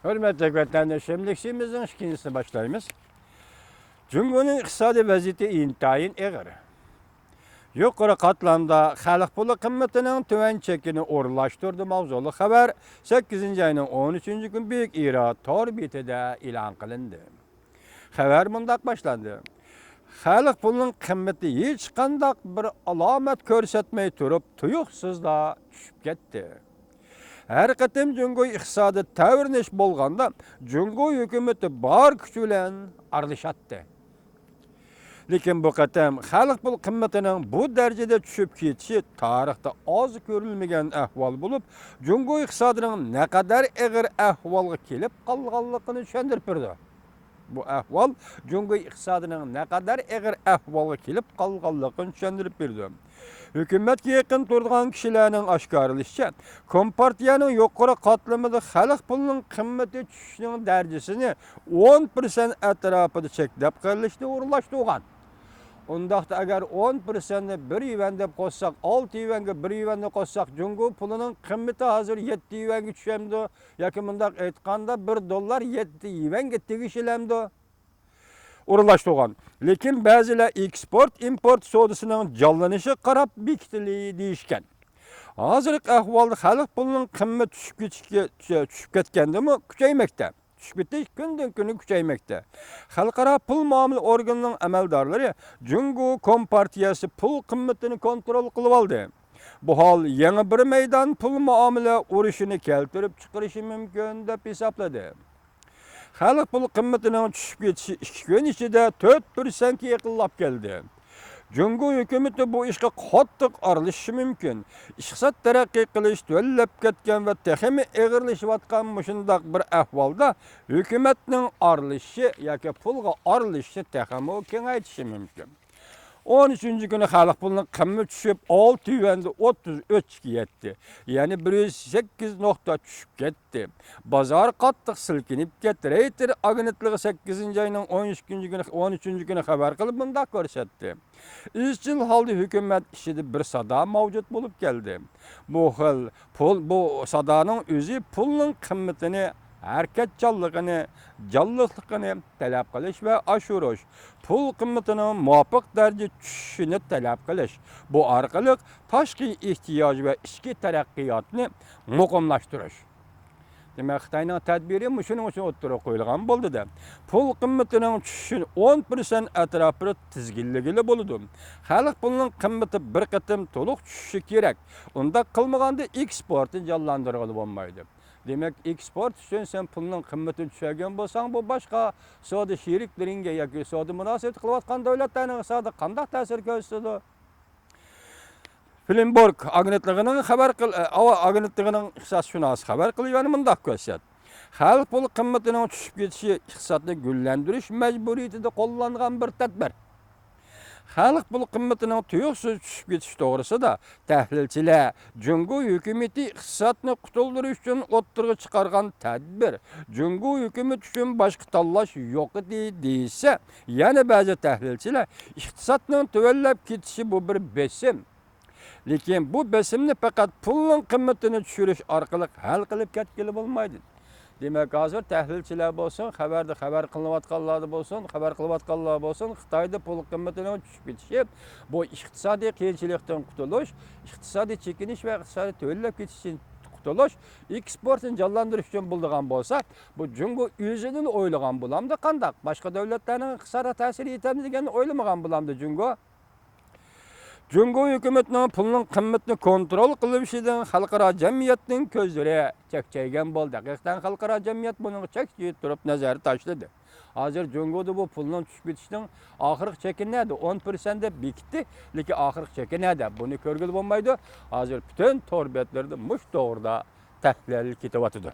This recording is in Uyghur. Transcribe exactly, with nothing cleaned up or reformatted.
ھۆرمەتلىك ۋەتەنداشلىرىم، لېكسىيىمىزنىڭ ئىككىنچىسىنى باشلايمىز. جۇڭگونىڭ ئىقتىسادىي ۋەزىيىتى ئىنتايىن ئېغىر. يۇقىرى قاتلامدا خەلق پۇلى قىممىتىنىڭ تۆۋەن چېكىنى ئورۇنلاشتۇردى ماۋزۇلۇق خەۋەر سەككىزىنچى ئاينىڭ ئون ئۈچىنچى كۈنى بۈيۈك ئىرا تور بېتىدە ئېلان قىلىندى. خەۋەر مۇنداق باشلاندى. خەلق پۇلىنىڭ قىممىتى ھېچقانداق بىر ئالامەت كۆرسەتمەي تۇرۇپ، تۇيۇقسىزلا چۈشۈپ كەتتى. ھەر قېتىم جۇڭگو ئىقتىسادىدا تەۋرىنىش بولغاندا، جۇڭگو ھۆكۈمىتى بار كۈچى بىلەن ئارىلىشاتتى. لېكىن بۇ قېتىم خەلق پۇل قىممىتىنىڭ بۇ دەرىجىدە چۈشۈپ كېتىشى تارىختا ئاز كۆرۈلمىگەن ئەھۋال بولۇپ، جۇڭگو ئىقتىسادىنىڭ نەقەدەر ئېغىر ئەھۋالغا كېلىپ قالغانلىقىنى چۈشەندۈرۈپ بېرىدۇ. بۇ ئەھۋال جۇڭگو ئىقتىسادىنىڭ نەقەدەر ئېغىر ئەھۋالغا كېلىپ قالغانلىقىنى چۈشەندۈرۈپ بېرىدۇ. ھۆكۈمەتكە يېقىن تۇرىدىغان كىشىلەرنىڭ ئاشكارىلىشىچە، كومپارتىيەنىڭ يۇقىرى قاتلىمىدا خەلق پۇلىنىڭ قىممىتى چۈشۈشىنىڭ دەرىجىسىنى ئون پىرسەنت ئەتراپىدا چەكلەپ قېلىشنى ئورۇنلاشتۇرغان. ئۇنداقتا ئەگەر ئون پىرسەنتنى بىر يۈەن دەپ قوشساق، ئالتە يۈەنگە بىر يۈەننى قوشساق، جۇڭگو پۇلىنىڭ قىممىتى ھازىر يەتتە يۈەنگە چۈشەمدۇ؟ ياكى مۇنداق ئېيتقاندا، بىر دوللار يەتتە يۈەنگە تېگىشىلەمدۇ؟ ئورۇنلاشتۇرغان. لېكىن بەزىلەر ئېكسپورت، ئىمپورت سودىسىنىڭ جانلىنىشىغا قاراپ بېكىتىلى دېيىشكەن. ھازىرقى ئەھۋالدا خەلق پۇلىنىڭ قىممىتى چۈشۈپ كېتىشكە، چۈشۈپ كەتكەندىمۇ كۈچەيمەكتە. چۈشۈپ كېتىش كۈندىن-كۈنگە كۈچەيمەكتە. خەلقئارا پۇل مۇئامىلە ئورگىنىنىڭ ئەمەلدارلىرى جۇڭگو كومپارتىيەسى پۇل قىممىتىنى كونترول قىلىۋالدى. بۇ ھال يېڭى بىر مەيدان پۇل مۇئامىلە ئۇرۇشىنى كەلتۈرۈپ چىقىرىشى مۇمكىن، دەپ ھېسابلىدى. خەلق پۇل قىممىتىنىڭ چۈشۈپ كېتىشى ئىككى كۈن ئىچىدە تۆت پىرسەنتكە يېقىنلاپ كەلدى. جۇڭگو ھۆكۈمىتى بۇ ئىشقا قاتتىق ئارىلىشىشى مۇمكىن. ئىقتىساد تەرەققىي قىلىش تۆۋەنلەپ كەتكەن ۋە تېخىمۇ ئېغىرلىشىۋاتقان مۇشۇنداق بىر ئەھۋالدا ھۆكۈمەتنىڭ ئارىلىشىشى ياكى پۇلغا ئارىلىشىشى تېخىمۇ كېڭەيتىشى مۇمكىن. ئون ئۈچىنچى كۈنى خەلق پۇلىنىڭ قىممىتى چۈشۈپ، ئالتە يۈەندە ئوتتۇز ئۈچكە يەتتى. يەنى بىر يۈز سەككىز نۇقتا چۈشۈپ كەتتى. بازار قاتتىق سىلكىنىپ كەتتى. رېيتېر ئاگېنتلىقى سەككىزىنچى ئاينىڭ ئون ئۈچىنچى كۈنى، ئون ئۈچىنچى كۈنى خەۋەر قىلىپ مۇنداق كۆرسەتتى. ئىزچىل ھالدا ھۆكۈمەت ئىچىدە بىر سادا مەۋجۇت بولۇپ كەلدى. بۇ خىل پۇل، بۇ سادانىڭ ئۆزى پۇلنىڭ قىممىتىنى ھەرىكەتچانلىقىنى، جانلىقلىقىنى تەلەپ قىلىش ۋە ئاشۇرۇش، پۇل قىممىتىنىڭ مۇۋاپىق دەرىجىدە چۈشۈشىنى تەلەپ قىلىش، بۇ ئارقىلىق تاشقى ئېھتىياج ۋە ئىچكى تەرەققىياتنى مۇقىملاشتۇرۇش. دېمەك، خىتاينىڭ تەدبىرى مۇشۇنىڭ ئۈچۈن ئوتتۇرىغا قويۇلغان بولدى-دە. پۇل قىممىتىنىڭ چۈشۈشىنى ئون پىرسەنت ئەتراپىدا تىزگىنلىگىلى بولىدۇ. خەلق پۇلىنىڭ قىممىتى بىر قېتىم تولۇق چۈشۈشى كېرەك. ئۇنداق قىلمىغاندا ئېكسپورتنى جانلاندۇرغىلى بولمايدۇ. دېمەك، ئېكسپورت ئۈچۈن سەن پۇلنىڭ قىممىتىنى چۈشۈرگەن بولساڭ، بۇ باشقا سودا شېرىكلىرىڭگە ياكى سودا مۇناسىۋىتى قىلىۋاتقان دۆلەتلەرنىڭ ئىقتىسادىغا قانداق تەسىر كۆرسىتىدۇ؟ بلومبېرگ ئاگېنتلىقىنىڭ خەۋەر قىل-، ئاۋا ئاگېنتلىقىنىڭ ئىقتىسادشۇناسى خەۋەر قىلىۋەتكىنى مۇنداق كۆرسەت. خەلق پۇلى قىممىتىنىڭ چۈشۈپ كېتىشى ئىقتىسادنى گۈللەندۈرۈش مەجبۇرىيىتىدە قوللانغان بىر تەدبىر. خەلق پۇل قىممىتىنىڭ تۇيۇقسىز چۈشۈپ كېتىشى توغرىسىدا تەھلىلچىلەر، جۇڭگو ھۆكۈمىتى ئىقتىسادنى قۇتۇلدۇرۇش ئۈچۈن ئوتتۇرىغا چىقارغان تەدبىر، جۇڭگو ھۆكۈمىتى ئۈچۈن باشقا تاللاش يوق ئىدى، دېسە، يەنە بەزى تەھلىلچىلەر ئىقتىسادنىڭ تۆۋەنلەپ كېتىشى بۇ بىر بېسىم. لېكىن بۇ بېسىمنى پەقەت پۇلنىڭ قىممىتىنى چۈشۈرۈش ئارقىلىق ھەل قىلىپ كەتكىلى بولمايدۇ. دېمەك، ھازىر تەھلىلچىلەر بولسۇن، خەۋەردە خەۋەر قىلىنىۋاتقانلاردا بولسۇن، خەۋەر قىلىۋاتقانلار بولسۇن، خىتايدا پۇل قىممىتىنىڭ چۈشۈپ كېتىشى، بۇ ئىقتىسادىي قىيىنچىلىقتىن قۇتۇلۇش، ئىقتىسادىي چېكىنىش ۋە ئىقتىسادىي تۆۋەنلەپ كېتىشتىن قۇتۇلۇش، ئېكسپورتنى جانلاندۇرۇش ئۈچۈن بولىدىغان بولسا، بۇ جۇڭگو ئۆزىدىن ئويلىغان بولامدۇ قانداق؟ باشقا دۆلەتلەرنىڭ ئىقتىسادىغا تەسىرى يېتەمدۇ دېگەننى ئويلىمىغان بولامدۇ جۇڭگو؟ جۇڭگو ھۆكۈمىتىنىڭ پۇلنىڭ قىممىتىنى كونترول قىلىۋېلىشىدىن خەلقئارا جەمئىيەتنىڭ كۆزلىرى چەكچەيگەن بولدى. ھەقىقەتەن خەلقئارا جەمئىيەت بۇنىڭغا چەكچىيىپ تۇرۇپ نەزەر تاشلىدى. ھازىر جۇڭگودا بۇ پۇلنىڭ چۈشۈپ كېتىشىنىڭ ئاخىرقى چېكى نەدە؟ ئون پىرسەنت دەپ بېكىتتى، لېكىن ئاخىرقى چېكى نەدە؟ بۇنى كۆرگىلى بولمايدۇ. ھازىر پۈتۈن تور بەتلىرىدە مۇشۇ توغرىدا تەھلىل كېتىۋاتىدۇ.